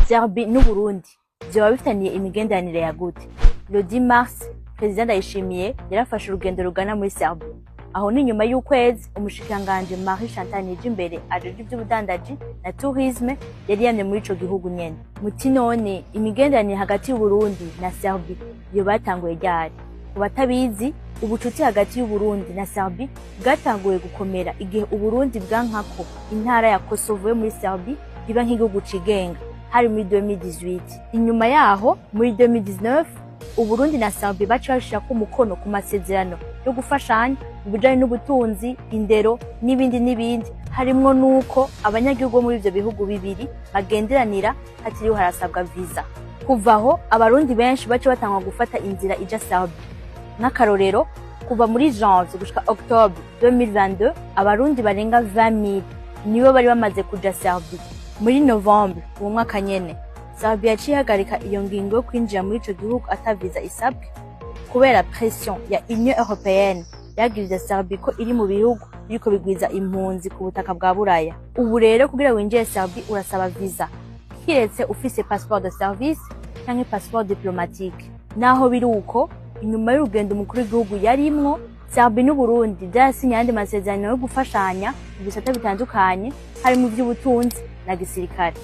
Serbie n'Uburundi vyoba bifitaniye imigenderanire ya gute? Le 10 mars, Perezida Ndayishimiye yarafashe urugendo rugana muri Serbie. Aho ni nyuma y'ukwezi umushikiranganji Marie Chantal Nijimbere ajejwe ivy'ubudandaji na tourisme yari yamye muri ico gihugu nyene. Muti none imigenderanire hagati y'Uburundi na Serbie yoba yatanguye ryari? Ku batabizi, ubucuti hagati y'Uburundi na Serbie bwatanguye gukomera igihe Uburundi bwankako intara ya Kosovo yo muri Serbie iba nk'igihugu cigenga, hari muri 2018. Inyuma yaho, muri 2019, Uburundi na Serbie baciye bashirako umukono ku masezerano yo gufashanya mu bijanye n'ubutunzi, indero n'ibindi n'ibindi, harimwo n'uko abanyagihugu bo muri ivyo bihugu bibiri bagenderanira hatiriwe harasabwa visa. Kuva aho, Abarundi benshi baciye batangwa gufata inzira ija Serbie. Nk'akarorero, kuva muri janvier gushika octobre 2022, Abarundi barenga 20.000 nibo bari bamaze kuja Serbie. Muri novembre uwo mwaka nyene, Serbie yaciye ihagarika iyo ngingo yo kwinjira muri ico gihugu ata visa isabwe, kubera pression ya Union Européenne yagiriza Serbie ko iri mu bihugu biriko bigwiza impunzi ku butaka bwa Buraya. Ubu rero, kugira winjire Serbie urasaba visa, kiretse ufise passeport de service canke passeport diplomatique. Naho biri uko, inyuma y'urugendo umukuru w'igihugu yarimwo, Serbie n'Uburundi vyarasinye ayandi masezerano yo gufashanya mu bisata bitandukanye, harimo ivy'ubutunzi na gisirikare.